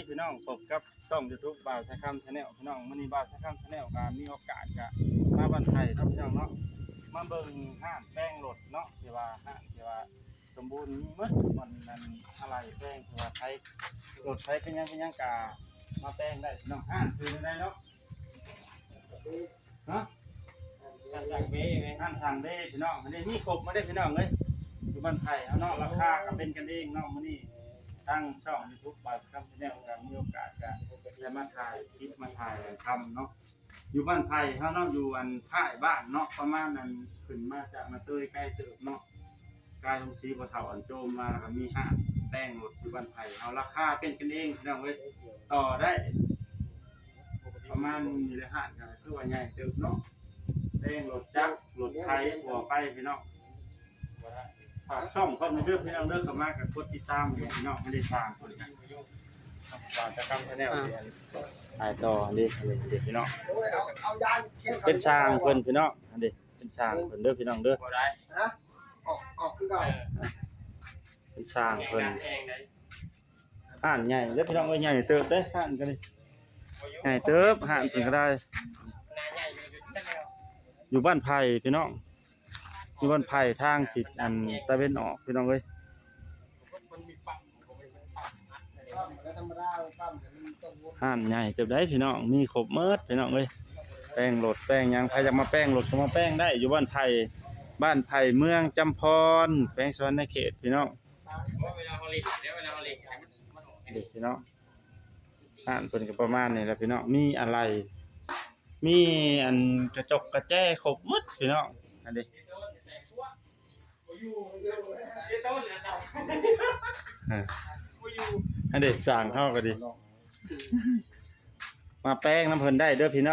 ພີ່ນ້ອງ ພົບກັບຊ່ອງ YouTube ບ່າວສາຍຄຳ Channel ພີ່ນ້ອງ. ມື້ນີ້ບ່າວສາຍຄຳ Channel ກໍມີໂອກາດກໍມາບ້ານໄຜ່ເນາະ ພີ່ນ້ອງເນາະ, ມາເບິ່ງຮ້ານແປງລົດເນາະ ທີ່ວ່າຮ້ານທີ່ວ່າສົມບູນມີໝົດ ບ່ອນນັ້ນ ອາໄຫຼ່ແປງ ທີ່ວ່າໃຊ້ລົດໃຊ້ເປັນຫຍັງເປັນຫຍັງກໍມາແປງໄດ້ພີ່ນ້ອງ. ຮ້ານຊື່ແນວໃດເນາະ? ຮະ? ຮ້ານຊ່າງເບ້ແມ່ນ ຮ້ານຊ່າງເບ້ພີ່ນ້ອງ. ອັນນີ້ມີຄົບໝົດເດ້ພີ່ນ້ອງເອີຍ ຢູ່ບ້ານໄຜ່ເຮົາເນາະ. ລາຄາກໍເປັນກັນເອງເນາະ. ມື້ນີ້ທາງຊ່ອງ YouTube ບ່າວສາຍຄຳ Channel ກໍມີໂອກາດກໍໄດ້ມາຖ່າຍຄລິບ ມາຖ່າຍທຳເນາະ ຢູ່ບ້ານໄຜ່ເຮົາເນາະ ຢູ່ອັນທ້າຍບ້ານເນາະ ປະມານອັນ ຂຶ້ນມາຈາກນາເຕີຍໄກເຕີບເນາະ. ກາຍໂຮງສີພໍ່ເຖົ້າອັນໂຈມມາ ແລ້ວກໍມີຮ້ານແປງລົດຢູ່ບ້ານໄຜ່ເຮົາ. ລາຄາເປັນກັນເອງພີ່ນ້ອງເອີຍ ຕໍ່ໄດ້ ປະມານນີ້ແຫຼະ. ຮ້ານກໍຄືວ່າໃຫຍ່ເຕີບເນາະ ແປງລົດຈັກລົດໄຖທົ່ວໄປພີ່ນ້ອງ. ຝາກຊ່ອງເພິ່ນເດີພີ່ນ້ອງເດີ ເຂົ້າມາກໍກົດຕິດຕາມໃຫ້ພີ່ນ້ອງ ໃຫ້ໄດ້ສ້າງເພິ່ນກັນ ວ່າຈະກຳ Channel ອ່າ ເດ ຖ່າຍຕໍ່ເດ ເດພີ່ນ້ອງ. ໂອ້ຍ ເອົາ ເອົາຢາງຂຽນ ເປັນຊ່າງເພິ່ນພີ່ນ້ອງ ອັນເດ ເປັນຊ່າງເພິ່ນເດີພີ່ນ້ອງເດີ. ບໍ່ໄດ້ ຮະ? ອອກ ອອກຄືເກົ່າ ເອີ ເປັນຊ່າງເພິ່ນ. ຮ້ານໃຫຍ່ເດີພີ່ນ້ອງເອີຍ ໃຫຍ່ເຕີບເດ້ຮ້ານກໍນີ້ ໃຫຍ່ເຕີບ ຮ້ານເພິ່ນກໍໄດ້ ຢູ່ບ້ານໄຜ່ພີ່ນ້ອງ ຢູ່ບ້ານໄຜ່ທາງທິດອັນຕາເວັນອອກພີ່ນ້ອງເອີຍ. ຮ້ານໃຫຍ່ເຕີບໃດ໋ພີ່ນ້ອງ ມີຄົບໝົດພີ່ນ້ອງເອີຍ. ແປງລົດແປງຫຍັງ ໃຜຢາກມາແປງລົດກໍມາແປງໄດ້ ຢູ່ບ້ານໄຜ່ ບ້ານໄຜ່ ເມືອງຈຳພອນ ແຂວງສະຫວັນນະເຂດພີ່ນ້ອງ. ເດ້ພີ່ນ້ອງ ຮ້ານເພິ່ນກໍປະມານນີ້ແຫຼະພີ່ນ້ອງ ມີອາໄຫຼ່ ມີອັນກະຈົກກະແຈຄົບໝົດພີ່ນ້ອງ. ອັນເດ້ ອັນເດ້ ຊ່າງເຮົາກໍດີ ມາແປງນຳເພິ່ນໄດ້ເດີພີ່ນ້ອງ